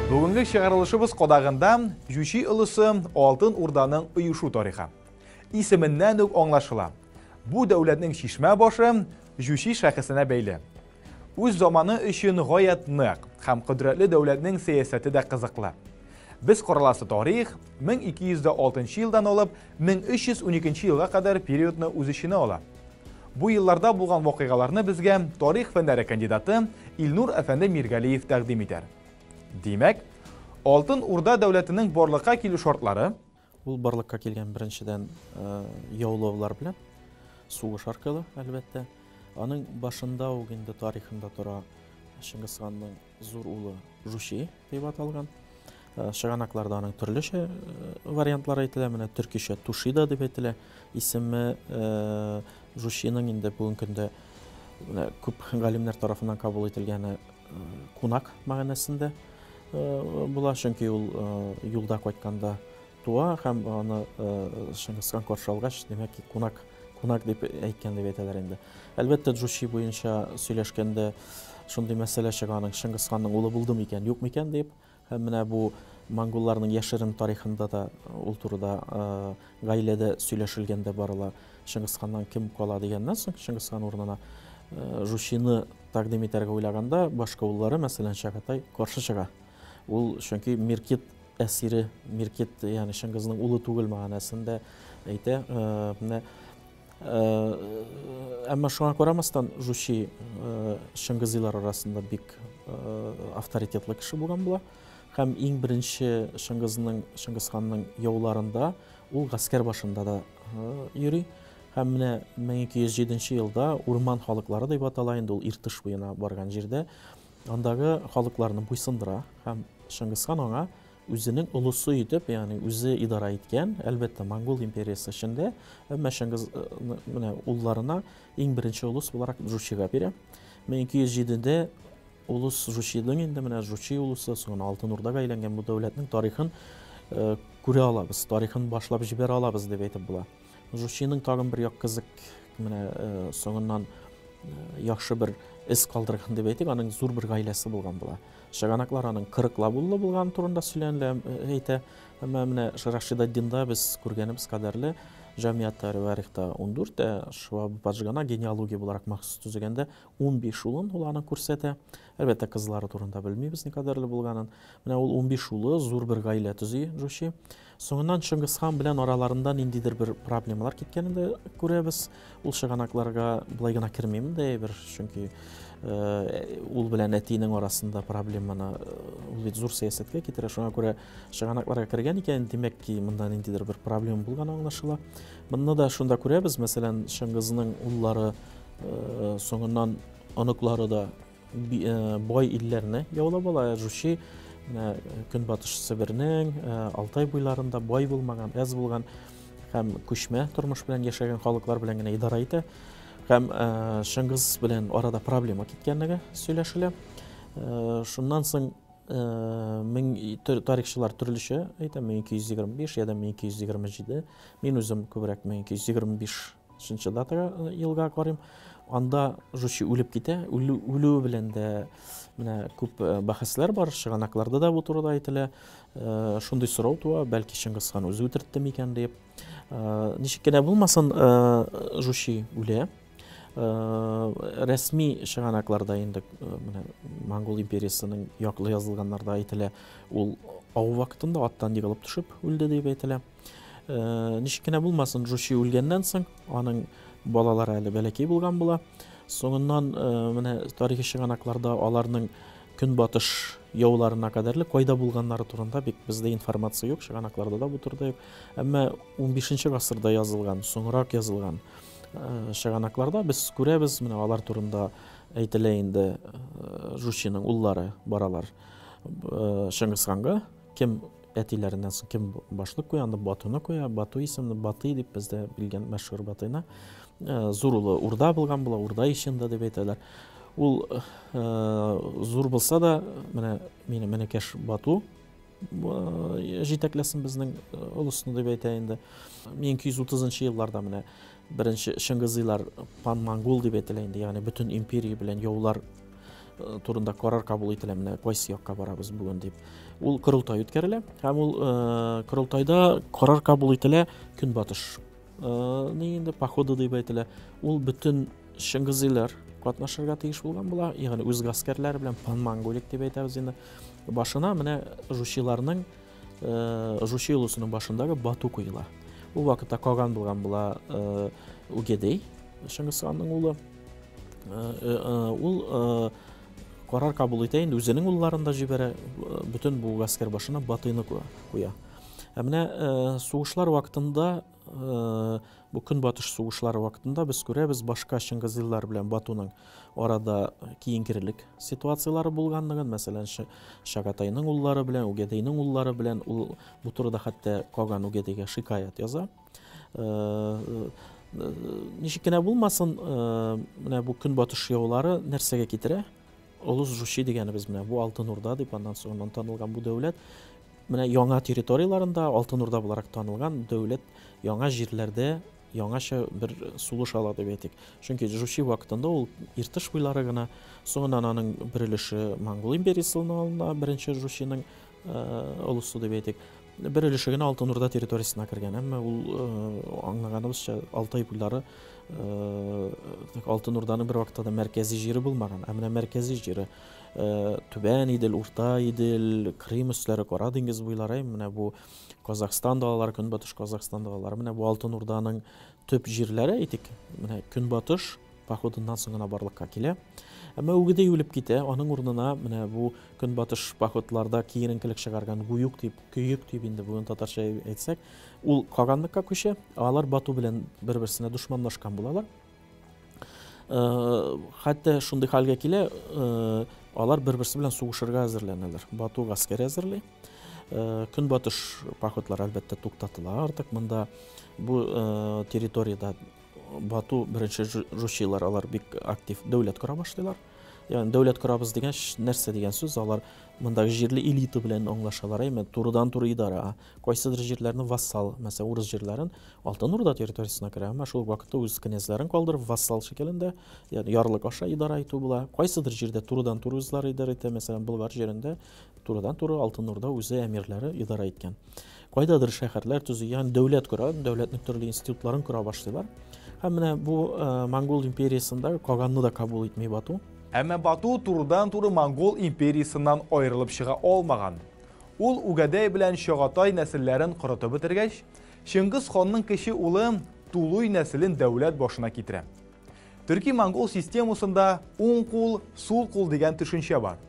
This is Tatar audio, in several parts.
Бүгенге чыгарылышыбыз кадагында Җучи олысы Алтын Урданың оешу тарихы. Исеменнән үк аңлашыла. Бу дәүләтнең чишмә башы Җучи шәхесенә бәйле. Үз заманы өчен гаять нык һәм кодрәтле дәүләтнең сәясәте дә кызыклы. Без корыласы тарих 1206 елдан алып 1312 елга кадәр периодны үз эченә ала. Бу елларда булган вакыйгаларны безгә тарих фәннәре кандидаты Илнур әфәнде Миргалиев тәкъдим итәр. Димәк, Алтын Урда дәүләтенең барлыкка килү шартлары Ул барлыкка килгән беренчедән яулаулар белән, сугыш аркылы, әлбәттә. Аның башында ук инде тарихында тора Чингисханның зур улы Жучи дип аталган. Чыганакларда аның төрлечә вариантлары әйтелә. Менә төркичә Тушида дип әйтелә. Исеме Жучиның инде бүгенге көндә менә күп галимнәр тарафыннан кабул ителгәне кунак мәгънәсендә була, чөнки ул юлда кайтканда туа һәм аны Чингисхан каршы алгач, димәк ки, кунак кунак дип әйткән дип әйтәләр инде. Әлбәттә, Джучи буенча сөйләшкәндә шундый мәсьәлә чыга, аның Чингисханның улы булды микән, юк микән дип. Һәм менә бу монголларның яшерен тарихында да ул турыда гаиләдә сөйләшелгәндә барыла. Чингисханнан кем кала дигәннән соң, Чингисхан урынына Жучины тәкъдим итәргә уйлаганда, башка уллары, мәсәлән, Чагатай каршы чыга. Ул чөнки Миркит әсире, Миркит, ягъни Чыңгызның улы түгел мәгънәсендә әйтә. Менә әмма шуңа карамастан Жучи Чыңгызилар арасында бик авторитетлы кеше булган була. Һәм иң беренче Чыңгызның, Чыңгызханның яуларында ул гаскәр башында да йөри. Һәм менә 1207 елда урман халыклары дип атала инде ул Иртыш буена барган җирдә андагы халыкларны буйсындыра һәм Чыңгызхан аңа үзенең олысы итеп, ягъни үзе идара иткән, әлбәттә, Монгол империясе эчендә, әмма Чыңгыз менә улларына иң беренче улус буларак Жучига бирә. 1207-дә улус Жучиның инде менә Жучи улусы, соңыннан Алтын Урдага әйләнгән бу дәүләтнең тарихын күрә алабыз, тарихын башлап җибәрә алабыз дип әйтеп була. Жучиның тагын бер як кызык менә соңыннан яхшы бер эз калдырган дип әйтик, аның зур бер гаиләсе булган була. Чыганаклар аның 40 уллы булган турында сөйләнелә, әйтә. Әмма менә Рашидаддинда без күргәнебез кадәрле Җамиат Тарихта 14, ә Шваб Баджгана генеалогия буларак махсус төзегәндә 15 улын ул аны күрсәтә. Әлбәттә, кызлары турында белмибез никадәрле булганын. Менә ул 15 улы зур бер гаилә төзи Жучи. Соңыннан Чыңгызхан белән араларында ниндидер бер проблемалар киткәнен дә күрәбез. Ул чыганакларга былай гына кермим дә әйбер, чөнки ул белән әтинең арасында проблеманы ул бит зур сәясәткә китерә. Шуңа күрә чыганакларга кергән икән, димәк ки, монда ниндидер бер проблема булганы аңлашыла. Моны да шунда күрәбез, мәсәлән, Чыңгызның уллары соңыннан оныклары да бай илләрне яулап ала. Жучи менә Көнбатыш Себернең, Алтай буйларында бай булмаган, әз булган һәм күчмә тормыш белән яшәгән халыклар белән генә идарә итә. Һәм Чыңгыз белән арада проблема киткәнлеге сөйләшелә. Шуннан соң мең тарихчылар төрлечә әйтә, 1225 я да 1227. Мин үзем күбрәк 1225 Нчы датага елга карыйм. Анда Жучи үлеп китә. Үлүе белән дә менә күп бәхәсләр бар, чыганакларда да бу турыда әйтелә. Шундый сорау туа, бәлки Чыңгызхан үзе үтертте микән дип. Ничек кенә булмасын, Жучи үлә. Рәсми чыганакларда инде менә Монгол империясенең яклы язылганнарда әйтелә, ул ау вакытында аттан егылып төшеп үлде дип әйтелә. Ничек кенә булмасын, Жучи үлгәннән соң аның балалары әле бәләкәй булган була. Соңыннан менә тарихи чыганакларда аларның көнбатыш яуларына кадәрле кайда булганнары турында бик бездә информация юк, чыганакларда да бу турыда юк. Әмма 15 гасырда язылган, соңрак язылган чыганакларда без күрәбез, менә алар турында әйтелә инде, Жучиның уллары баралар Чыңгызханга, кем әтиләреннән соң кем башлык куя, анда Батуны куя, Бату исемле Батый дип бездә белгән мәшһүр Батыйны. Зур улы Урда булган була, Урда ишенда дип әйтәләр. Ул зур булса да, менә минем энекәш Бату җитәкләсен безнең олысны дип әйтә инде. 1230 елларда менә беренче Чыңгызыйлар пан-монгол дип әйтелә инде, ягъни бөтен империя белән яулар турында карар кабул ителә, менә кайсы якка барабыз бүген дип. Ул корылтай үткәрелә һәм ул корылтайда карар кабул ителә көнбатыш ни инде походы дип әйтелә. Ул бөтен Чыңгызыйлар катнашырга тиеш булган була, ягъни үз гаскәрләре белән пан-монголик дип әйтәбез инде. Башына менә жучиларның Жучи улусының башындагы Бату куела. Ул вакытта каган булган була Угедей, Чыңгыз ханның улы. Ул карар кабул итә инде, үзенең улларын да җибәрә, бөтен бу гаскәр башына Батыйны куя. Ә менә сугышлар вакытында, бу көнбатыш сугышлары вакытында без күрәбез башка чыңгызилар белән Батуның арада киенкерелек ситуацияләре булганлыгын, мәсәлән, Чагатайның уллары белән, Үгәдәйнең уллары белән, ул бу турыда хәтта Каган Үгәдәйгә шикаять яза. Ничек кенә булмасын, менә бу көнбатыш яулары нәрсәгә китерә? Олыс Жучи дигәнебез менә бу Алтын Урда дип аннан соңыннан танылган бу дәүләт менә яңа территорияләрендә Алтын Урда буларак танылган дәүләт яңа җирләрдә яңача бер сулыш ала дип әйтик. Чөнки Жучи вакытында ул Иртыш буйлары гына, соңыннан аның бер өлеше Монгол империясенә алына, беренче Жучиның олысы дип әйтик. Бер өлеше генә Алтын Урда территориясенә кергән, әмма ул аңлаганыбызча Алтай буйлары Алтын Урданың бер вакытта да мәркәзи җире булмаган. Ә менә мәркәзи җире Түбән Идел, Урта Идел, Крым өсләре, Кара диңгез буйлары, менә бу Казахстан далалары, Көнбатыш Казахстан далалары, менә бу Алтын Урданың төп җирләре, әйтик, менә Көнбатыш походыннан соң гына барлыкка килә. Әмма Үгедәй үлеп китә, аның урынына менә бу көнбатыш походларда киеренкелек чыгарган Гуюк дип, Көек дип инде бүген татарча әйтсәк, ул каганлыкка күчә. Алар Бату белән бер-берсенә дошманлашкан булалар. Хәтта шундый хәлгә килә, алар бер-берсе белән сугышырга әзерләнәләр. Бату гаскәр әзерли. Көнбатыш походлар әлбәттә туктатыла артык. Монда бу территориядә Бату беренче жучилар, алар бик актив дәүләт кора башлыйлар. Ягъни дәүләт корабыз дигән нәрсә дигән сүз, алар мондагы җирле элита белән аңлашалар, әйме, турыдан-туры идара. Кайсыдыр җирләрне вассал, мәсәлән, урыс җирләрен Алтын Урда территориясенә керә, әмма шул ук вакытта үз князьләрен калдырып, вассал шикелендә, ягъни ярлык аша идара итү була. Кайсыдыр җирдә турыдан-туры үзләре идарә итә, мәсәлән, Болгар җирендә турыдан-туры Алтын Урда үзе әмирләре идарә иткән. Кайдадыр шәһәрләр төзи, ягъни дәүләт кора, дәүләтнең төрле институтларын кора башлыйлар. Һәм менә бу э, Монгол империясендә Каганны да кабул итми Бату. Әмма Бату турыдан-туры Монгол империясеннән аерылып чыга алмаган. Ул Үгәдәй белән Чагатай нәселләрен корытып бетергәч, Чыңгыз ханның кече улы Тулуй нәселен дәүләт башына китерә. Төрки-монгол системасында уң кул, сул кул дигән төшенчә бар.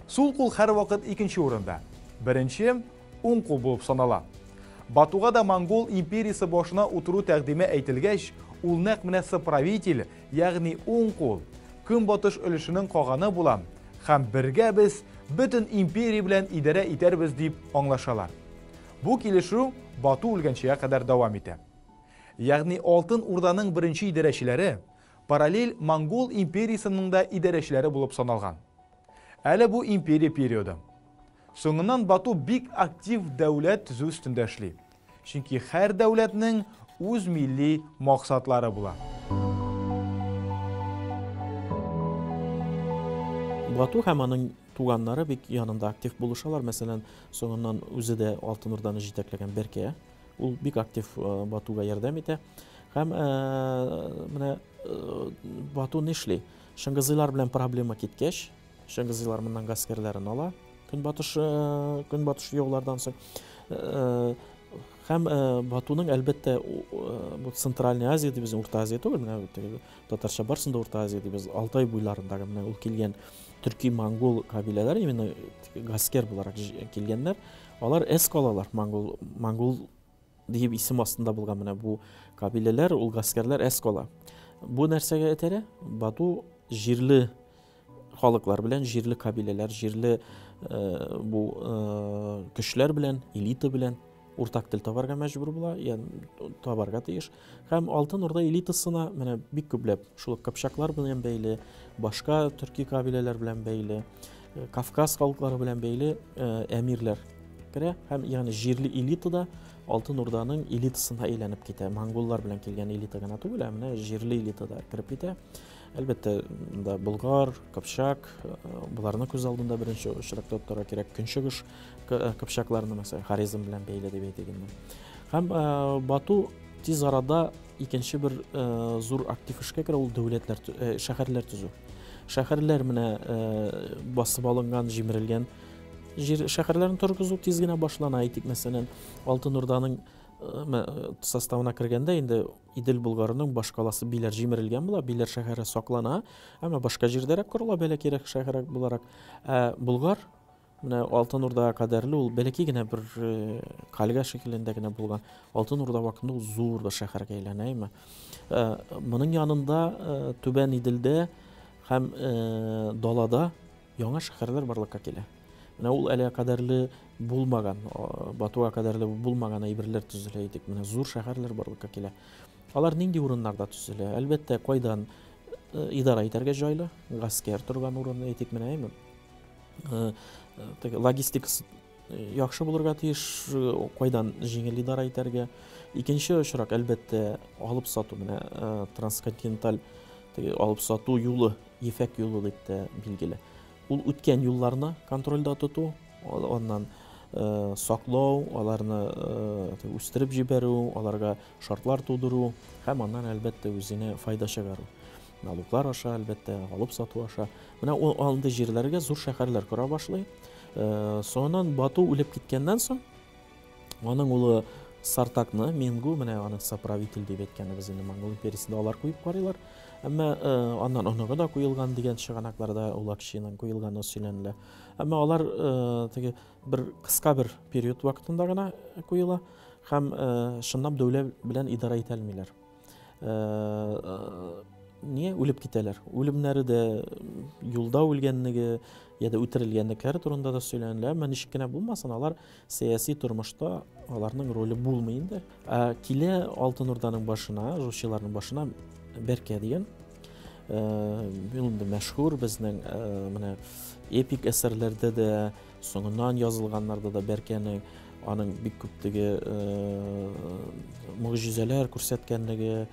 Сул кул һәрвакыт икенче урында. Беренче, уң кул булып санала. Батуга да Монгол империясе башына утыру тәкъдиме әйтелгәч, ул нәкъ менә соправитель, ягъни уң кул, көнбатыш өлешенең каганы була һәм бергә без бөтен империя белән идарә итәрбез дип аңлашалар. Бу килешү Бату үлгәнчегә кадәр дәвам итә. Ягъни Алтын Урданың беренче идарәчеләре параллель Монгол империясенең дә идарәчеләре булып саналган. Әле бу империя периоды. Соңыннан Бату бик актив дәүләт төзү өстендә эшли. Чөнки һәр дәүләтнең үз милли максатлары була. Бату һәм аның туганнары бик янында актив булышалар. Мәсәлән, соңыннан үзе дә Алтын Урданы җитәкләгән Бәркә. Ул бик актив Батуга ярдәм итә. Һәм менә Бату нишли? Шыңгызыйлар белән проблема киткәч, Шыңгызыйлар моннан гаскәрләрен ала. Көнбатыш көнбатыш яулардан соң һәм Батуның әлбәттә бу Центральная Азия дибез, Урта Азия түгел, менә татарча барсын да Урта Азия дибез, Алтай буйларындагы менә ул килгән төрки монгол кабиләләре именно гаскәр буларак килгәннәр. Алар эс калалар, монгол монгол диеп исем астында булган менә бу кабиләләр, ул гаскәрләр әз кала. Бу нәрсәгә этәрә? Бату җирле халыклар белән, җирле кабиләләр, җирле э, бу э, көчләр белән, элита белән уртак тел табарга мәҗбүр була, ягъни табарга тиеш. Һәм Алтын Урда элитасына менә бик күпләп шул кыпчаклар белән бәйле, башка төрки кабиләләр белән бәйле, э, Кавказ халыклары белән бәйле әмирләр керә һәм ягъни җирле элита да Алтын Урданың элитасына әйләнеп китә. Монголлар белән килгән элита гына түгел, ә менә җирле элита да кереп китә. Әлбәттә, монда Болгар, Кыпчак, боларны күз алдында беренче очракта тотарга кирәк. Көнчыгыш кыпчакларны, мәсәлән, Хорезм белән бәйле дип әйтик инде. Һәм Бату тиз арада икенче бер зур актив эшкә керә, ул дәүләтләр, шәһәрләр төзү. Шәһәрләр менә басып алынган, җимерелгән җир шәһәрләрен торгызу тиз генә башлана. Әйтик, мәсәлән, Алтын Урданың составына кергәндә инде Идел Болгарының башкаласы Биләр җимерелгән була, Биләр шәһәре саклана, әмма башка җирдәрәк корыла бәләкәйрәк шәһәрәк буларак. Ә Болгар менә Алтын Урдага кадәрле ул бәләкәй генә бер э, кальга шикеллендә генә булган. Алтын Урда вакытында ул зур бер шәһәргә әйләнә, әйме. Э, моның янында э, Түбән Иделдә һәм далада яңа шәһәрләр барлыкка килә. Менә ул әлегә кадәрле булмаган, Батуга кадәрле булмаган әйберләр төзелә идек. Менә зур шәһәрләр барлыкка килә. Алар нинди урыннарда төзелә? Әлбәттә, кайдан э, идара итәргә җайлы, гаскәр торган урын әйтик менә, әйме? Э, э, логистикасы яхшы булырга тиеш, кайдан җиңел идара итәргә. Икенче очрак, әлбәттә, алып сату, менә трансконтиненталь алып сату юлы, ефәк юлы дип тә билгеле. Ул үткән юлларны контрольдә тоту, аннан э, саклау, аларны э, үстереп җибәрү, аларга шартлар тудыру һәм аннан әлбәттә үзенә файда чыгару. Налоглар аша, әлбәттә, алып сату аша. Менә ул андый җирләргә зур шәһәрләр кора башлый. Э, соңыннан Бату үлеп киткәннән соң, Аның улы Сартакны, Мингу, менә аны соправитель дип әйткәнебез инде Монгол империясендә алар куеп карыйлар. Әмма э, аннан оныгы да куелган дигән чыганакларда Улакчиның куелганы сөйләнелә. Әмма алар э, теге бер кыска бер период вакытында гына куела һәм э, чынлап дәүләт белән идарә итә алмыйлар. Ние үлеп китәләр? Үлемнәре дә юлда үлгәнлеге я да үтерелгәнлекләре турында да сөйләнелә. Әмма ничек кенә булмасын, алар сәяси тормышта аларның роле булмый инде. Ә килә Алтын Урданың башына, журчыларның башына Бәркә дигән. Ул инде мәшһүр безнең менә эпик әсәрләрдә дә, соңыннан язылганнарда да Бәркәнең аның бик күп теге могҗизәләр күрсәткәнлеге,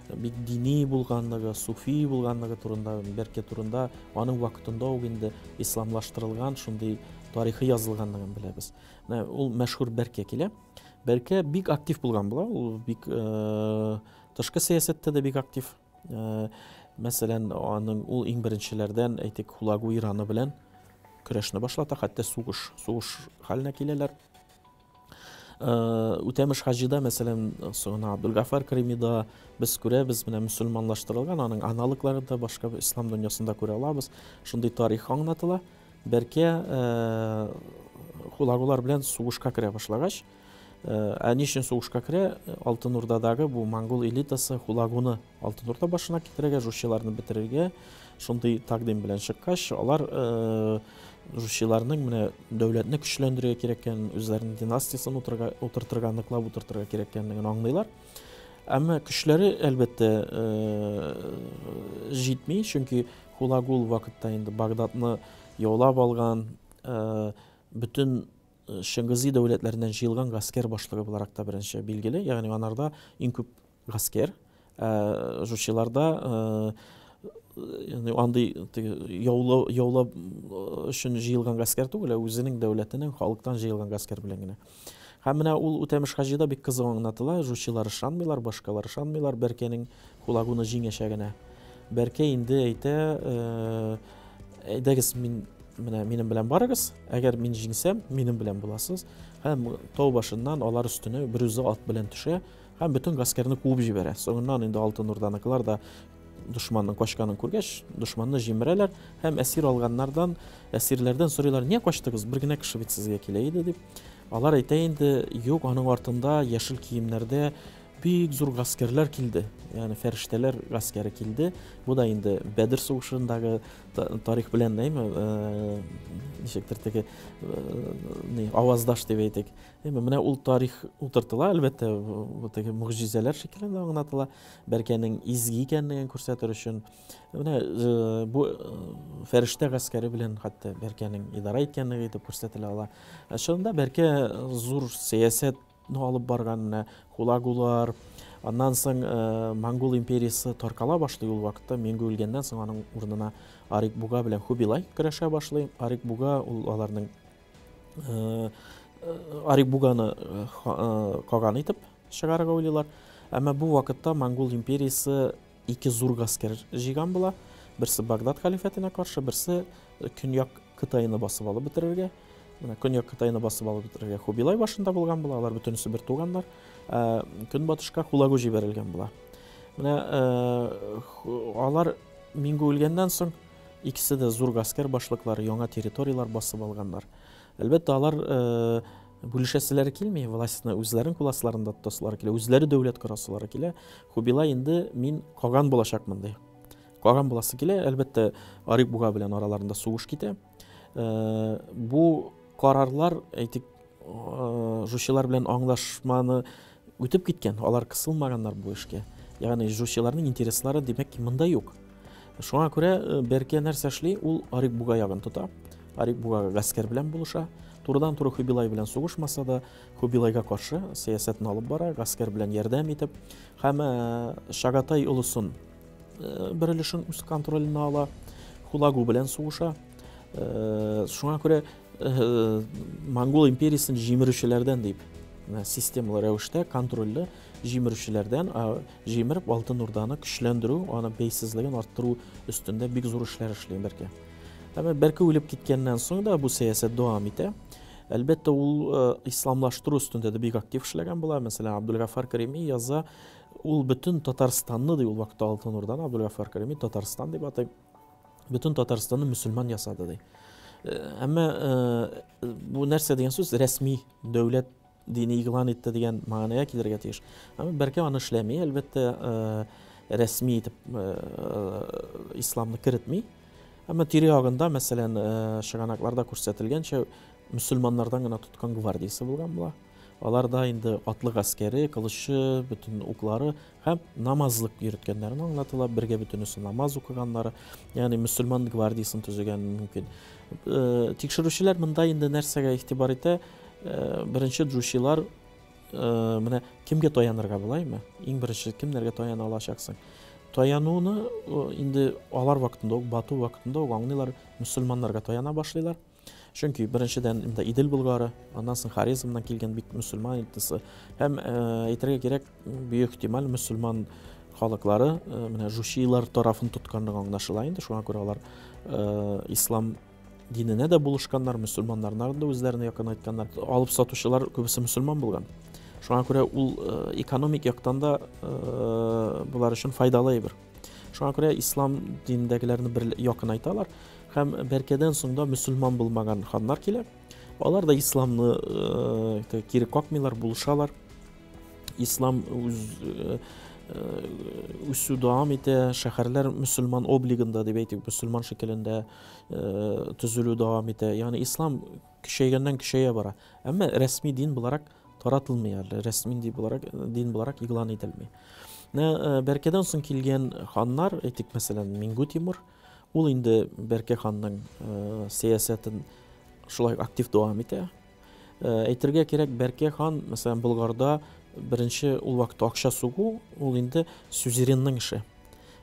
бик дини булганлыгы, суфи булганлыгы турында, Бәркә турында аның вакытында ук инде исламлаштырылган шундый тарихы язылганлыгын беләбез. Менә ул мәшһүр Бәркә килә. Бәркә бик актив булган була, ул бик тышкы сәясәттә дә бик актив. Мәсәлән, аның ул иң беренчеләрдән, әйтик, Хулагу Ираны белән көрәшне башлата, хәтта сугыш, сугыш хәленә киләләр. Үтәмеш Хаҗида, мәсәлән, соңына Абдулгафар Кримида без күрәбез, менә мөселманлаштырылган, аның аналоглары да башка ислам дөньясында күрә алабыз. Шундый тарих аңлатыла. Бәркә Хулагулар белән сугышка керә башлагач, ә ни өчен сугышка керә? Алтын Урдадагы бу монгол элитасы Хулагуны Алтын Урда башына китерергә, жучиларны бетерергә шундый тәкъдим белән чыккач, алар жучиларның менә дәүләтне көчләндерергә кирәк икәнен, үзләренең династиясен утыртырга, ныклап утыртырга кирәк икәнлеген аңлыйлар. Әмма көчләре, әлбәттә, җитми, чөнки Хулагу ул вакытта инде Багдадны яулап алган, бөтен Чыңгызи дәүләтләреннән җыелган гаскәр башлыгы буларак та беренче билгеле, ягъни анарда иң күп гаскәр, ә жучиларда ягъни андый яулау яулап өчен җыелган гаскәр түгел, ә үзенең дәүләтенең халыктан җыелган гаскәр белән генә. Һәм менә ул Үтәмеш Хаҗида бик кызык аңлатыла, жучилар ышанмыйлар, башкалар ышанмыйлар Бәркәнең Хулагуны җиңәчәгенә. Бәркә инде әйтә, әйдәгез мин менә минем белән барыгыз, әгәр мин җиңсәм, минем белән буласыз. Һәм тау башыннан алар өстенә берүзе ат белән төшә һәм бөтен гаскәрне куып җибәрә. Соңыннан инде Алтын Урданыкылар да дошманның качканын күргәч, дошманны җимерәләр һәм әсир алганнардан, әсирләрдән сорыйлар, "Нигә качтыгыз? Бер генә кеше бит сезгә килә иде", дип. Алар әйтә инде, "Юк, аның артында яшел киемнәрдә бик зур гаскәрләр килде. Ягъни фәрештәләр гаскәре килде. Бу да инде Бәдер сугышындагы тарих белән, әйме, э, ничектер теге э, ни, аваздаш дип әйтик. Әйме, менә ул тарих утыртыла, әлбәттә, бу теге могҗизәләр шикелле дә аңлатыла. Бәркәнең изге икәнлеген күрсәтер өчен. Менә э, бу фәрештә гаскәре белән хәтта Бәркәнең идарә иткәнлеге итеп күрсәтелә ала. Чынында Бәркә зур сәясәт алып барган менә Хулагулар. Аннан соң Монгол империясе таркала башлый ул вакытта. Менгү үлгәннән соң аның урынына Арик Буга белән Хубилай көрәшә башлый. Арик Буга ул аларның Арик Буганы каган итеп чыгарырга уйлыйлар. Әмма бу вакытта Монгол империясе ике зур гаскәр җыйган була. Берсе Багдад халифәтенә каршы, берсе Көньяк Кытайны басып алып бетерергә. Менә Көньяк Кытайны басып алып бетерергә Хубилай башында булган була, алар бөтенесе бер туганнар. Көнбатышка Хулагу җибәрелгән була. Менә алар Мингу үлгәннән соң икесе дә зур гаскәр башлыклары яңа территорияләр басып алганнар. Әлбәттә, алар бүлешәселәре килми, властьны үзләренең кул асларында тотасылары килә, үзләре дәүләт корасылары килә. Хубилай инде мин каган булачакмын ди. Каган буласы килә, әлбәттә, Арик Буга белән араларында сугыш китә. Бу карарлар, әйтик, жучылар белән аңлашманы үтеп киткән, алар кысылмаганнар бу эшкә. Ягъни жучыларның интереслары, димәк ки, монда юк. Шуңа күрә Бәркә нәрсә эшли? Ул Арик Буга ягын тота. Арик Буга гаскәр белән булыша. Турыдан-туры Хубилай белән сугышмаса да, Хубилайга каршы сәясәтен алып бара, гаскәр белән ярдәм итеп һәм Чагатай олысын бер өлешен үз контроленә ала, Хулагу белән сугыша. Шуңа күрә Монгол империясен җимерүчеләрдән дип, системалы рәвештә контрольле җимерүчеләрдән, җимереп Алтын Урданы көчләндерү, аны бәйсезлеген арттыру өстендә бик зур эшләр эшли Бәркә. Әмма Бәркә үлеп киткәннән соң да бу сәясәт дәвам итә. Әлбәттә, ул исламлаштыру өстендә дә бик актив эшләгән була. Мәсәлән, Абдулгафар Карими яза, ул бөтен Татарстанны ди, ул вакытта Алтын Урданы Абдулгафар Карими Татарстан дип атый. Бөтен Татарстанны мөселман ясады ди. Әмма бу нәрсә дигән сүз? Рәсми дәүләт дине игълан итте дигән мәгънәгә килергә тиеш. Әмма Бәркә аны эшләми, әлбәттә, рәсми итеп исламны керетми. Әмма тирә ягында, мәсәлән, чыганакларда күрсәтелгәнчә, мөселманнардан гына тоткан гвардиясе булган була. Аларда инде атлы гаскәре, кылычы, бөтен уклары һәм намазлык йөрткәннәрен аңлатыла, бергә бөтенесе намаз укыганнары, ягъни мөселман гвардиясен төзегән мөмкин. Тикшерүчеләр монда инде нәрсәгә игътибар итә? Беренче джучилар менә кемгә таянырга булаймы? Иң беренче кемнәргә таяна алачаксың? Таянуны инде алар вакытында ук, Бату вакытында ук аңлыйлар, мөселманнарга таяна башлыйлар. Чөнки беренчедән инде Идел Болгары, аннан соң Хорезмнан килгән бик мөселман илтесе. Һәм әйтергә кирәк, бөек ихтимал мөселман халыклары менә жучилар тарафын тотканлыгы аңлашыла инде. Шуңа күрә алар ислам диненә дә булышканнар, мөселманнарны да үзләренә якынайтканнар. Алып сатучылар күбесе мөселман булган. Шуңа күрә ул экономик яктан да булар өчен файдалы әйбер. Шуңа күрә ислам динендәгеләрне бер якынайталар. Һәм Бәркәдән соң да мөселман булмаган ханнар килә. Алар да исламны кире какмыйлар, булышалар. Ислам үз үсү дәвам итә, шәһәрләр мөселман облигында дип әйтик, мөселман шикелендә төзелү дәвам итә. Ягъни ислам көчәйгәннән көчәя бара. Әмма рәсми дин буларак таратылмый әле, рәсми дин буларак, дин буларак игълан ителми. Менә Бәркәдән соң килгән ханнар, әйтик, мәсәлән, Мингу Тимур, ул инде Бәркә ханның сәясәтен шулай актив дәвам итә. Әйтергә кирәк, Бәркә хан, мәсәлән, Болгарда беренче ул вакытта акча сугу, ул инде сюзеренның эше.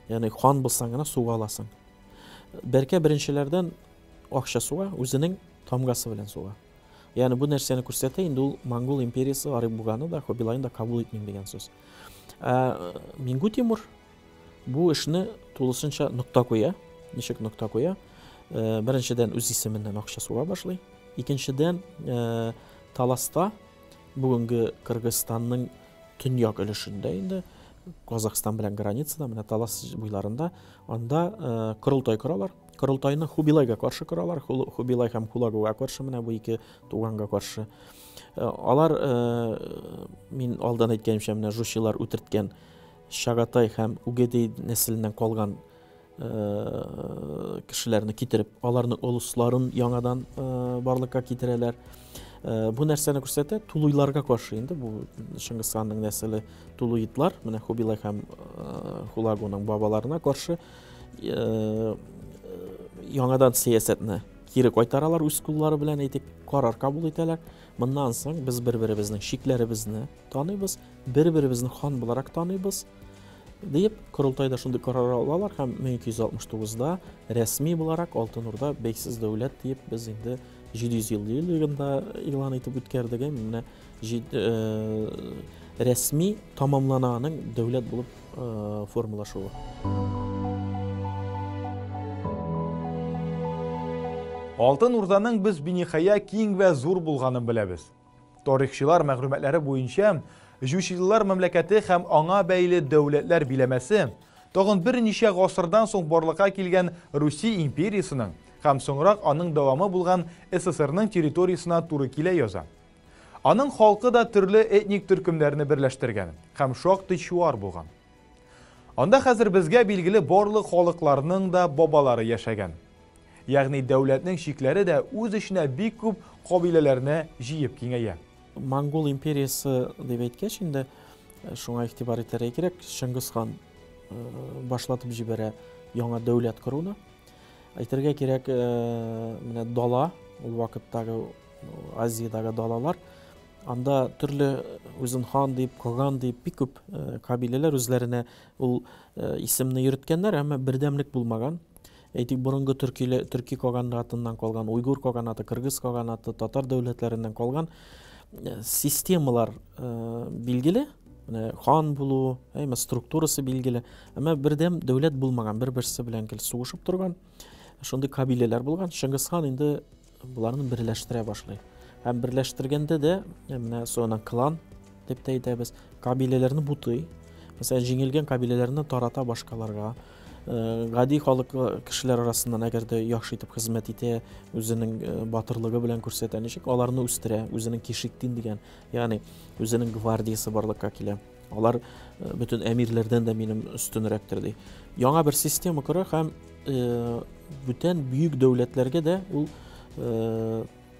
Ягъни хан булсаң гына суга аласың. Бәркә беренчеләрдән акча суга, үзенең тамгасы белән суга. Ягъни бу нәрсәне күрсәтә, инде ул Монгол империясе Арык-Буганы да, Хубилайны да кабул итмим дигән сүз. Ә Мингу Тимур бу эшне тулысынча нокта куя. Ничек нокта куя? Беренчедән, үз исеменнән акча суга башлый. Икенчедән, Таласта, бүгенге Кыргызстанның төньяк өлешендә инде, Казахстан белән границада, менә Талас буйларында, анда корылтай коралар. Корылтайны Хубилайга каршы коралар, Хубилай һәм Хулагуга каршы, менә бу ике туганга каршы. Алар, мин алдан әйткәнемчә, менә жучилар үтерткән Чагатай һәм Үгедей нәселеннән калган кешеләрне китереп, аларның олысларын яңадан барлыкка китерәләр. Бу нәрсәне күрсәтә? Тулуйларга каршы инде бу Чыңгыз ханның нәселе тулуитлар, менә Хубилай һәм Хулагуның бабаларына каршы яңадан сәясәтне Кире кайтаралар үз куллары белән, әйтик, карар кабул итәләр. Моннан соң без бер-беребезнең чикләребезне таныйбыз, бер-беребезне хан буларак таныйбыз диеп, корылтайда шундый карар алалар һәм 1269-да рәсми буларак Алтын Урда бәйсез дәүләт диеп без инде 700 ел еллыгында игълан итеп үткәрдек. Менә рәсми тамамлана аның дәүләт булып формалашуы. Алтын Урданың без биниһая киң вә зур булганын беләбез. Тарихчылар мәгълүматлары буенча, Җучилылар мәмләкәте һәм аңа бәйле дәүләтләр биләмәсе тагын берничә гасырдан соң барлыкка килгән Руси империясенең һәм соңрак аның дәвамы булган СССРның территориясенә туры килә яза. Аның халкы да төрле этник төркемнәрне берләштергән һәм шактый чуар булган. Анда хәзер безгә билгеле барлык халыкларның да бабалары яшәгән. Ягъни дәүләтнең чикләре дә үз эченә бик күп кабиләләрне җыеп киңәя. Монгол империясе дип әйткәч инде, шуңа игътибар итәргә кирәк, Чыңгыз хан башлатып җибәрә яңа дәүләт коруны. Әйтергә кирәк, менә дала, ул вакыттагы Азиядәге далалар, анда төрле үзен хан дип, каган дип бик күп кабиләләр үзләренә ул исемне йөрткәннәр, әмма бердәмлек булмаган. Әйтик, борынгы төрки каганатыннан калган, уйгур каганаты, кыргыз каганаты, татар дәүләтләреннән калган системалар билгеле, менә хан булу, әмма структурасы билгеле, әмма бердәм дәүләт булмаган, бер-берсе белән гел сугышып торган шундый кабиләләр булган. Чыңгыз хан инде боларны берләштерә башлый. Һәм берләштергәндә дә, менә соңыннан клан дип тә әйтәбез, кабиләләрне бутый. Мәсәлән, җиңелгән кабиләләрне тарата башкаларга. Гади халык кешеләр арасыннан әгәр дә яхшы итеп хезмәт итә, үзенең батырлыгы белән күрсәтә, ничек аларны үстерә, үзенең кишиктин дигән, ягъни үзенең гвардиясе барлыкка килә. Алар бөтен әмирләрдән дә минем өстенрәктер ди. Яңа бер система кора һәм бүтән бөек дәүләтләргә дә ул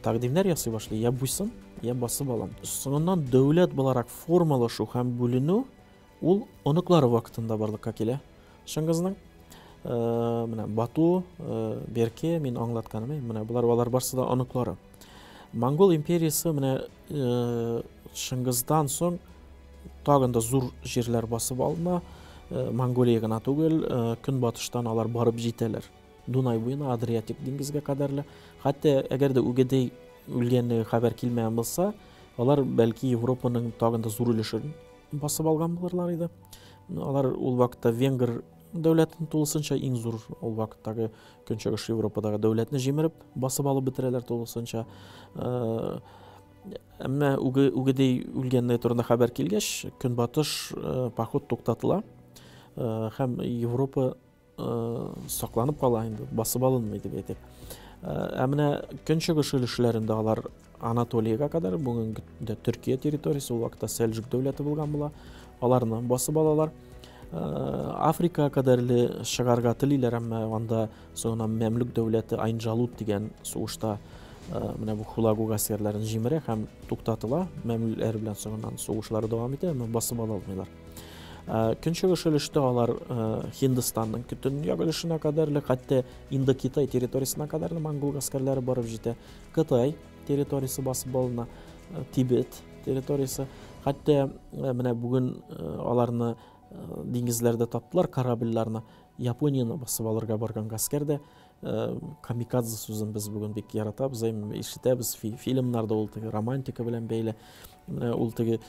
тәкъдимнәр ясый башлый. Я буйсын, я басып алам. Соңыннан дәүләт буларак формалашу һәм бүленү ул оныклары вакытында барлыкка килә. Чыңгызның менә Бату, Берке, мин аңлатканым, менә болар алар барсы да оныклары. Монгол империясе менә Чыңгыздан соң тагын да зур җирләр басып алына. Монголия гына түгел, көнбатыштан алар барып җитәләр. Дунай буена, Адриатик диңгезгә кадәрле. Хәтта әгәр дә Үгедей үлгәнлеге хәбәр килмәгән булса, алар бәлки Европаның тагын да зур өлешен басып алган булырлар иде. Алар ул вакытта Венгр дәүләтен тулысынча иң зур ул вакыттагы Көнчыгыш Европадагы дәүләтне җимереп басып алып бетерәләр тулысынча. Әмма Үгедей үлгәнлеге турында хәбәр килгәч, Көнбатыш поход туктатыла һәм Европа сакланып кала инде, басып алынмый дип әйтик. Ә менә Көнчыгыш өлешләрендә алар Анатолиягә кадәр, бүгенге көндә Төркия территориясе, ул вакытта Сәлҗүк дәүләте булган була, аларны басып алалар. Африкага кадәрле чыгарга телиләр, әмма анда соңыннан Мәмлүк дәүләте Айнджалут дигән сугышта менә бу Хулагу гаскәрләрен җимерә һәм туктатыла. Мәмлүкләр белән соңыннан сугышлары дәвам итә, әмма басып ала алмыйлар. Көнчыгыш өлештә алар Һиндстанның төньяк өлешенә кадәрле, хәтта Индокитай территориясенә кадәрле монгол гаскәрләре барып җитә. Кытай территориясе басып алына, Тибет территориясе. Хәтта менә бүген аларны диңгезләрдә таптылар, корабльләрне. Японияне басып алырга барган гаскәр дә камикадзе сүзен без бүген бик яратабыз, ишетәбез фильмнарда ул теге романтика белән бәйле. Менә ул теге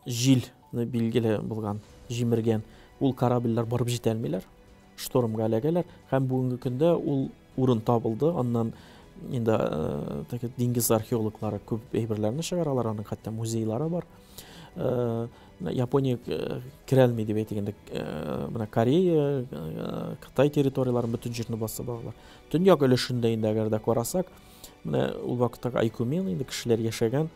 җилне билгеле булган, җимергән. Ул корабльләр барып җитә алмыйлар, штормга эләгәләр һәм бүгенге көндә ул урын табылды. Аннан инде теге диңгез археологлары күп әйберләрне чыгаралар, аның хәтта музейлары бар. Япония керәлми дип әйтик инде, менә Корея, Кытай территорияләрен бөтен җирне басып алалар. Төньяк өлешендә инде әгәр дә карасак, менә ул вакыттагы Айкумен инде кешеләр яшәгән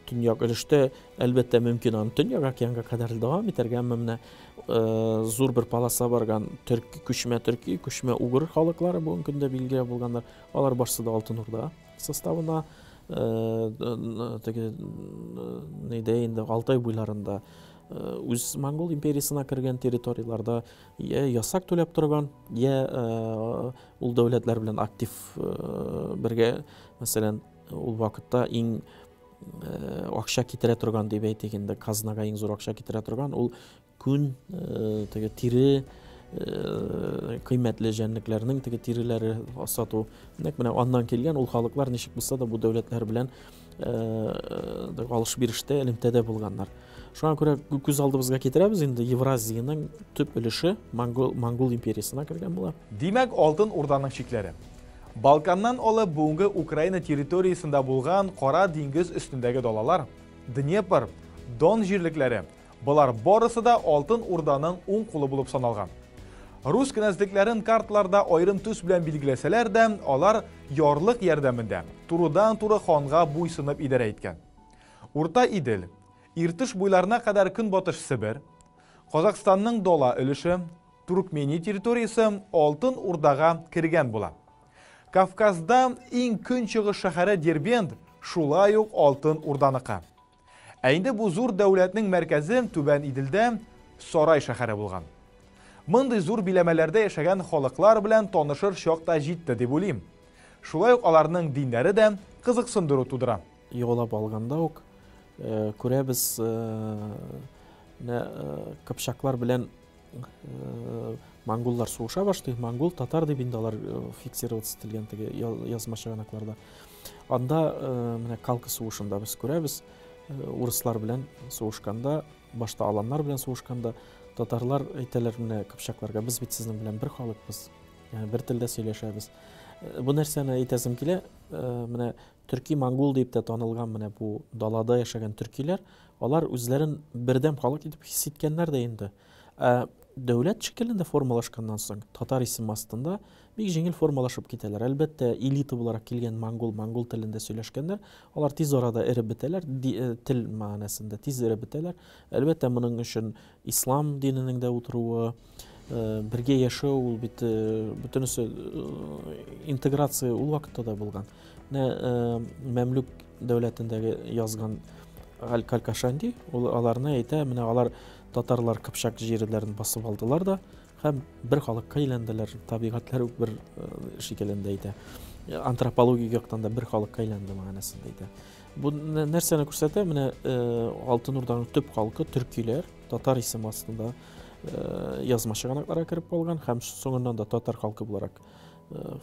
төньяк өлештә, әлбәттә, мөмкин аны Төньяк океанга кадәр дәвам итәргә, әмма менә зур бер полоса барган төрки, күчмә төрки, күчмә угыр халыклары бүгенге көндә билгеле булганнар. Алар барсы да Алтын Урда составына, теге нейдә инде Алтай буйларында үз Монгол империясына кергән территорияләрдә я ясак түләп торган, я ул дәүләтләр белән актив бергә, мәсәлән, ул вакытта иң акча китерә торган дип әйтик инде, казнага иң зур акча китерә торган ул күн, теге тире, кыйммәтле җәнлекләрнең теге тиреләре сату. Нәкъ менә аннан килгән ул халыклар ничек булса да бу дәүләтләр белән алыш-бирештә, элемтәдә булганнар. Шуңа күрә күз алдыбызга китерәбез инде, Евразиянең төп өлеше Монгол, Монгол империясенә кергән була. Димәк, Алтын Урданың чикләре Балканнан алып бүгенге Украина территориясендә булган Кара диңгез өстендәге далалар, Днепр, Дон җирлекләре, болар барысы да Алтын Урданың уң кулы булып саналган. Рус кенәзлекләрен карталарда аерым төс белән билгеләсәләр дә, алар ярлык ярдәмендә турыдан-туры ханга буйсынып идарә иткән. Урта Идел, Иртыш буйларына кадәр Көнбатыш Себер, Казакъстанның дала өлеше, Туркмения территориясе Алтын Урдага кергән була. Кавказда иң көнчыгыш шәһәре Дербент шулай ук Алтын Урданыкы. Ә инде бу зур дәүләтнең мәркәзе Түбән Иделдә Сарай шәһәре булган. Мондый зур биләмәләрдә яшәгән халыклар белән танышыр чак та җитте дип уйлыйм. Шулай ук аларның диннәре дә кызыксындыру тудыра. Яулап алганда ук күрәбез, менә кыпчаклар белән монголлар сугыша башлый. Монгол, татар дип инде алар фиксироваться ителгән теге язма чыганакларда. Анда менә Калка сугышында без күрәбез, урыслар белән сугышканда, башта аланнар белән сугышканда татарлар әйтәләр менә кыпчакларга: без бит сезнең белән бер халыкбыз, бер телдә сөйләшәбез. Бу нәрсәне әйтәсем килә, менә төрки монгол дип тә танылган менә бу далада яшәгән төркиләр, алар үзләрен бердәм халык итеп хис иткәннәр дә инде. Ә дәүләт шикеллендә формалашканнан соң, татар исеме астында бик җиңел формалашып китәләр. Әлбәттә, элита буларак килгән монгол, монгол телендә сөйләшкәннәр, алар тиз арада эреп бетәләр, тел мәгънәсендә тиз эреп бетәләр. Әлбәттә, моның өчен ислам диненең дә утыруы, бергә яшәү, ул бит бөтенесе интеграция ул вакытта да булган. Менә Мәмлүк дәүләтендәге язган Аль-Калькашанди, ул аларны әйтә, менә алар татарлар кыпчак җирләрен басып алдылар да һәм бер халыкка әйләнделәр, табигатьләр үк бер шикеллендә әйтә. Антропологик яктан да бер халыкка әйләнде мәгънәсендә әйтә. Бу нәрсәне күрсәтә? Менә Алтын Урданың төп халкы төркиләр, татар исеме астында язма чыганакларга кереп калган һәм соңыннан да татар халкы буларак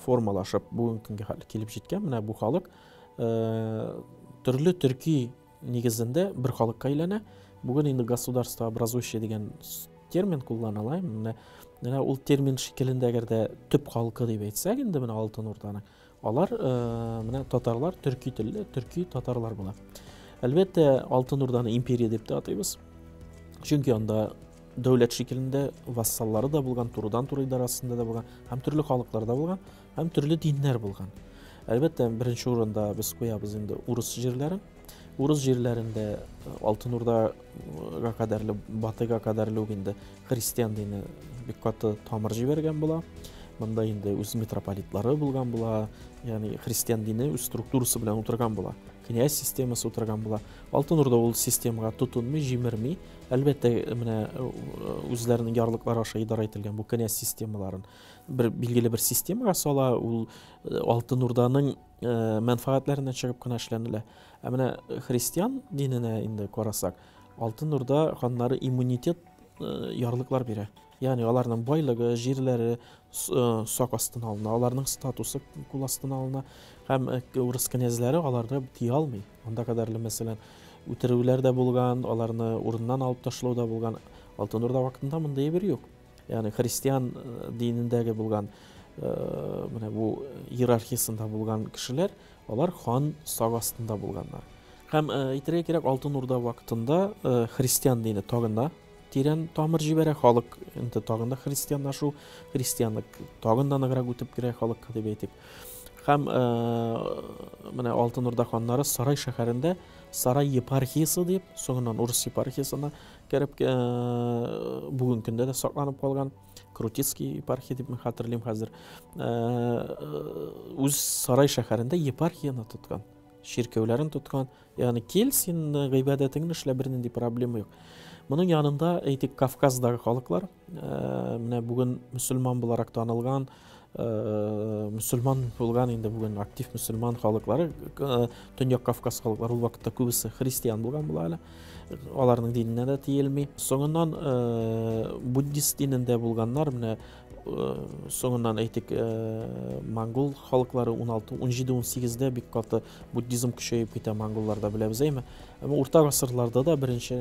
формалашып бүгенге көнгә хәтле килеп җиткән. Менә бу халык төрле төрки нигезендә бер халыкка әйләнә. Бүген инде государство образующий дигән термин кулланыла. Менә ул термин шикелендә әгәр дә төп халкы дип әйтсәк инде менә Алтын Урданың, алар менә татарлар, төрки телле, төрки татарлар була. Әлбәттә, Алтын Урданы империя дип тә атыйбыз. Чөнки анда дәүләт шикелендә вассаллары да булган, турыдан-туры идарәсендә дә булган, һәм төрле халыклар да булган, һәм төрле диннәр булган. Әлбәттә, беренче урында без куябыз инде урыс җирләрен. Урыс җирләрендә Алтын Урдага кадәрле, Батыйга кадәрле үк инде христиан дине бик каты тамыр җибәргән була. Монда инде үз митрополитлары булган була, ягъни христиан дине үз структурасы белән утырган була. Князь системасы утырган була. Алтын Урда ул системага тотынмый, җимерми. Әлбәттә, менә үзләренең ярлыклары аша идарә ителгән бу князь системаларын бер билгеле бер системага сала, ул Алтын Урданың мәнфәгатьләреннән чыгып кына эшләнелә. Ә менә христиан диненә инде карасак, Алтын Урда ханнары иммунитет ярлыклар бирә. Ягъни аларның байлыгы, җирләре сак астына алына, аларның статусы кул астына алына һәм урыс князьләре аларны тия алмый. Анда кадәрле, мәсәлән, үтерүләр дә булган, аларны урыннан алып ташлау да булган. Алтын Урда вакытында мондый әйбер юк. Ягъни христиан динендәге булган менә бу иерархиясендә булган кешеләр, алар хан сак астында булганнар. Һәм әйтергә кирәк, Алтын Урда вакытында христиан дине тагын да тирән тамыр җибәрә, халык инде тагын да христианлашу, христианлык тагын да ныграк үтеп керә халыкка дип әйтик. Һәм менә Алтын Урда ханнары Сарай шәһәрендә Сарай епархиясе дип, соңыннан урыс епархиясенә кереп, бүген көндә дә сакланып калган Крутицкий епархия дип мин хәтерлим хәзер. Үз Сарай шәһәрендә епархияне тоткан. Чиркәүләрен тоткан. Ягъни кил син гыйбадәтеңне эшлә, бернинди проблема юк. Моның янында, әйтик, Кавказдагы халыклар, менә бүген мөселман буларак танылган, мөселман булган инде бүген актив мөселман халыклары, Төньяк Кавказ халыклары ул вакытта күбесе христиан булган була әле. Аларның диненә дә тиелми. Соңыннан буддист динендә булганнар, менә соңыннан әйтик, монгол халыклары 16, 17, 18-дә бик каты буддизм көчәеп китә монголларда, беләбез, әйме? Әмма урта гасырларда да беренче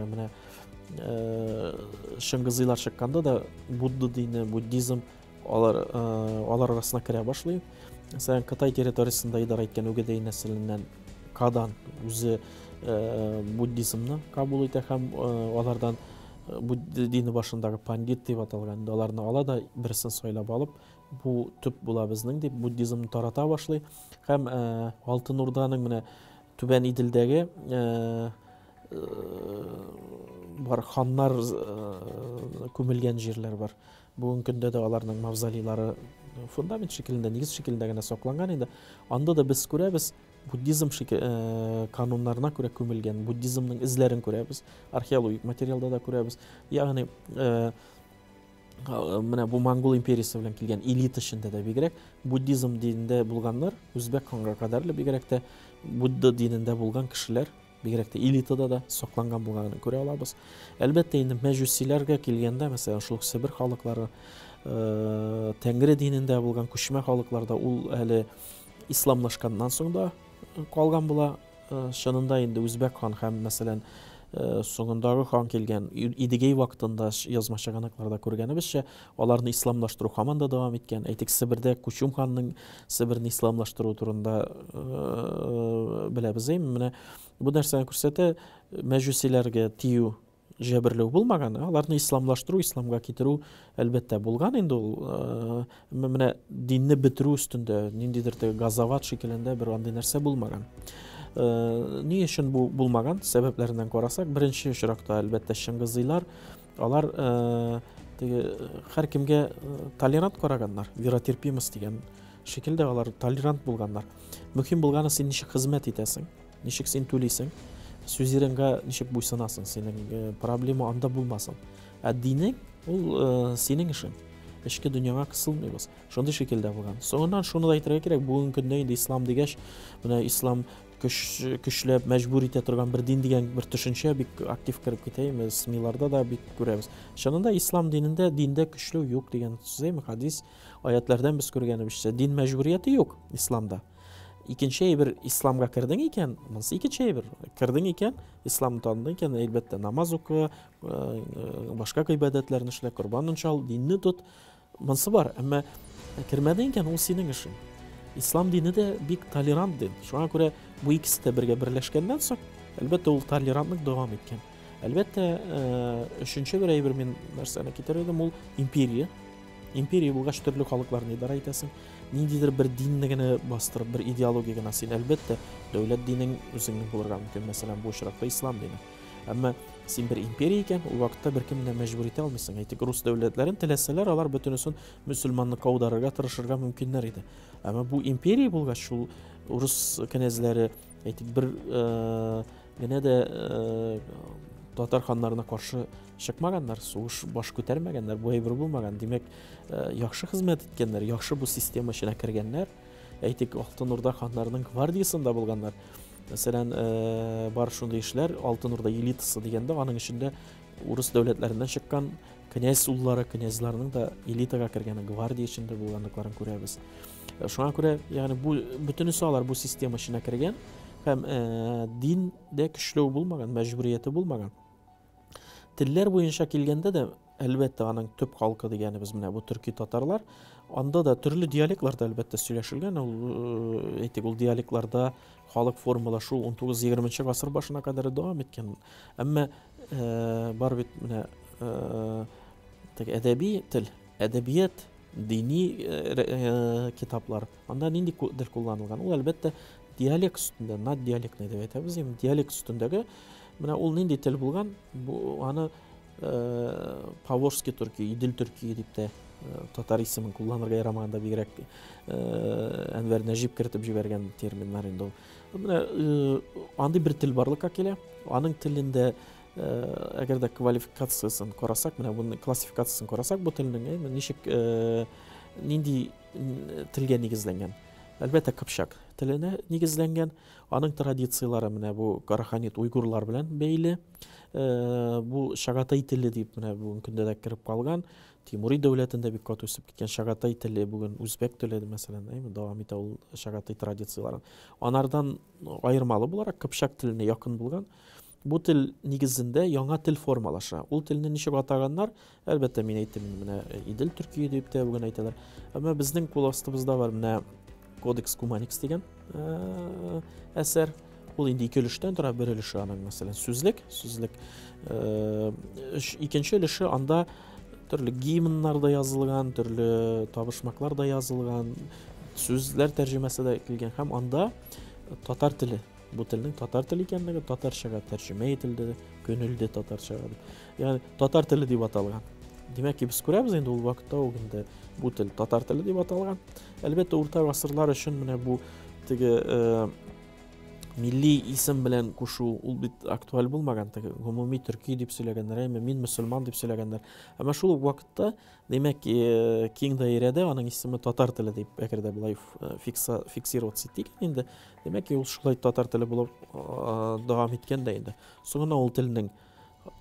менә Шыңгызыйлар чыкканда да Будда дине, буддизм алар алар арасына керә башлый. Мәсәлән, Кытай территориясендә идарә иткән Үгедәй нәселеннән Кадан үзе буддизмны кабул итә һәм алардан Будда дине башындагы пандит дип аталган инде аларны ала да берсен сайлап алып, бу төп була безнең дип буддизмны тарата башлый. Һәм Алтын Урданың менә Түбән Иделдәге бар ханнар күмелгән җирләр бар. Бүгенге көндә дә аларның мавзолейлары фундамент шикелендә, нигез шикелендә генә сакланган инде. Анда да без күрәбез, буддизм кануннарына күрә күмелгән, буддизмның эзләрен күрәбез, археологик материалда да күрәбез. Ягъни менә бу Монгол империясе белән килгән элита эчендә дә бигрәк буддизм динендә булганнар, үзбәк ханга кадәрле бигрәк тә Будда динендә булган кешеләр бигрәк тә элитада да сакланган булганын күрә алабыз. Әлбәттә, инде мәҗүсиләргә килгәндә, мәсәлән, шул Себер халыклары, Тәңре динендә булган күчмә халыкларда ул әле исламлашканнан соң да калган була. Чынында инде Үзбәк хан һәм, мәсәлән, соңындагы хан килгән Идегей вакытында язма чыганакларда күргәнебезчә, аларны исламлаштыру һаман да дәвам иткән. Әйтик, Себердә Кучум ханның Себерне исламлаштыру турында беләбез. Менә бу нәрсәне күрсәтә, мәҗүсиләргә тию җәберләү булмаган, аларны исламлаштыру, исламга китерү, әлбәттә, булган инде ул. Әмма менә динне бетерү өстендә ниндидер теге газават шикелендә бер андый нәрсә булмаган. Ни өчен бу булмаган? Сәбәпләреннән карасак, беренче очракта, әлбәттә, Чыңгызыйлар, алар теге һәркемгә толерант караганнар, веротерпимость дигән шикелдә алар толерант булганнар. Мөһим булганы, син ничек хезмәт итәсең. Ничек син түлисең? Сюзеренга ничек буйсынасың? Синең проблема анда булмасын. Ә динең ул синең эшең. Эчке дөньяңа кысылмыйбыз. Шундый шикелдә булган. Соңыннан шуны да әйтергә кирәк, бүгенге көндә инде ислам дигәч, менә ислам көч, көчләп мәҗбүр итә торган бер дин дигән бер төшенчә бик актив кереп китә, СМИларда да бик күрәбез. Чынында ислам динендә диндә көчләү юк дигән сүз, хадис, аятлардан без күргәнебезчә, дин мәҗбүрияте юк исламда. Икенче әйбер, исламга кердең икән, монысы икенче әйбер. Кердең икән, исламны таныдың икән, әлбәттә, намаз укы, башка гыйбадәтләрне эшлә, корбанын чал, динне тот. Монысы бар, әмма кермәдең икән, ул синең эшең. Ислам дине дә бик толерант дин. Шуңа күрә бу икесе дә бергә берләшкәннән соң, әлбәттә, ул толерантлык дәвам иткән. Әлбәттә, өченче бер әйбер мин нәрсәне китерер идем, ул империя. Империя булгач, төрле халыкларны идарә итәсең. Ниндидер бер динне генә бастырып, бер идеология генә син, әлбәттә, дәүләт динең үзеңнең булырга мөмкин, мәсәлән, бу очракта ислам дине. Әмма син бер империя икән, ул вакытта беркемне дә мәҗбүр итә алмыйсың. Әйтик, рус дәүләтләрен теләсәләр, алар бөтенесен мөселманлыкка аударырга тырышырга мөмкиннәр иде. Әмма бу империя булгач, шул урыс кенәзләре, әйтик, бер генә дә татар ханнарына каршы чыкмаганнар, сугыш баш күтәрмәгәннәр, бу әйбер булмаган. Димәк, яхшы хезмәт иткәннәр, яхшы бу система эченә кергәннәр. Әйтик, Алтын Урда ханнарының гвардиясендә булганнар. Мәсәлән, бар шундый эшләр, Алтын Урда элитасы дигәндә, аның эчендә урыс дәүләтләреннән чыккан князь уллары, князьларның да элитага кергәне, гвардия эчендә булганлыкларын күрәбез. Шуңа күрә, ягъни бу бөтенесе алар бу система эченә кергән һәм диндә көчләү булмаган, мәҗбүрияте булмаган. Телләр буенча килгәндә дә, әлбәттә, аның төп халкы дигәнебез менә бу төрки татарлар. Анда да төрле диалектларда әлбәттә сөйләшелгән. Ул, әйтик, ул диалектларда халык формалашу 19-20 гасыр башына кадәр дәвам иткән. Әмма бар бит менә теге әдәби тел, әдәбият, дини китаплар. Анда нинди тел кулланылган? Ул әлбәттә диалект өстендә, наддиалектный дип әйтәбез, ягъни диалект өстендәге. Менә ул нинди тел булган? Бу аны Поволжский төрки, Идел төрки дип тә Татар исемен кулланырга ярамаганда бигрәк Әнвәр Нәҗип кертеп җибәргән терминнар инде ул. Менә андый бер тел барлыкка килә. Аның телендә әгәр дә квалификациясен карасак, менә буның классификациясен карасак, бу телнең ничек нинди телгә нигезләнгән? Әлбәттә, кыпчак теленә нигезләнгән. Аның традицияләре менә бу караханит уйгурлар белән бәйле. Бу чагатай теле дип менә бүгенге көндә дә кереп калган. Тимури дәүләтендә бик каты үсеп киткән чагатай теле бүген үзбәк теле мәсәлән, әйме, дәвам итә ул чагатай традицияләрен. Анардан аермалы буларак кыпчак теленә якын булган бу тел нигезендә яңа тел формалаша. Ул телне ничек атаганнар? Әлбәттә, мин әйттем, менә Идел төркие дип тә бүген әйтәләр. Әмма безнең кул астыбызда бар менә Кодекс Куманикс дигән әсәр. Ул инде ике өлештән тора. Бер өлеше аның, мәсәлән, сүзлек, сүзлек. Икенче өлеше анда төрле гимннар да язылган, төрле табышмаклар да язылган, сүзләр тәрҗемәсе дә килгән һәм анда татар теле, бу телнең татар теле икәнлеге татарчага тәрҗемә ителде, күнелде татарчага дип. Ягъни татар теле дип аталган. Димәк ки, без күрәбез инде ул вакытта ук инде бу тел татар теле дип аталган. Әлбәттә, урта гасырлар өчен менә бу теге милли исем белән кушу ул бит актуаль булмаган, теге гомуми төрки дип сөйләгәннәр, әмма мин мөселман дип сөйләгәннәр. Әмма шул ук вакытта, димәк, киң даирәдә аның исеме татар теле дип, әгәр дә болай фиксироваться итик инде, димәк, ул шулай татар теле булып дәвам иткән дә инде. Соңыннан ул телнең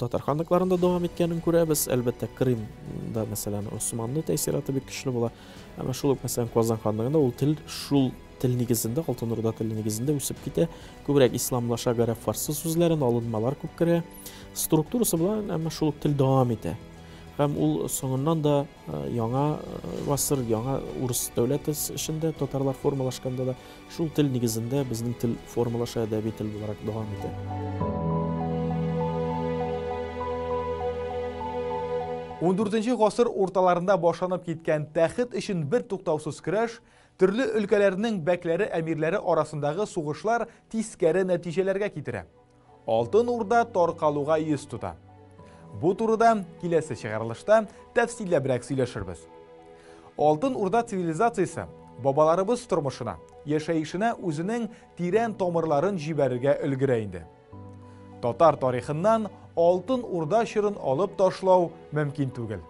татар ханлыкларында дәвам иткәнен күрәбез. Әлбәттә, Крымда, мәсәлән, Османлы тәэсираты бик көчле була. Әмма шул ук, мәсәлән, Казан ханлыгында ул тел шул тел нигезендә, Алтын Урда теле нигезендә үсеп китә. Күбрәк исламлаша, гарәп, фарсы сүзләрен, алынмалар күп керә. Структурасы була, әмма шул ук тел дәвам итә. Һәм ул соңыннан да яңа гасыр, яңа урыс дәүләте эчендә татарлар формалашканда да Шул тел нигезендә безнең тел формалаша, әдәби тел буларак дәвам итә. Ундүртенче гасыр урталарында башланып киткән тәхет өчен бер туктаусыз көрәш, төрле өлкәләрнең бәкләре әмирләре арасындагы сугышлар тискәре нәтиҗәләргә китерә. Алтын Урда таркалуга йөз тота. Бу турыда киләсе чыгарылышта тәфсилләбрәк сөйләшербез. Алтын Урда цивилизациясе бабаларыбыз тормышына, яшәешенә үзенең тирән тамырларын җибәрергә өлгерә инде. Татар тарихыннан Алтын Урда чорын алып ташлау мөмкин түгел.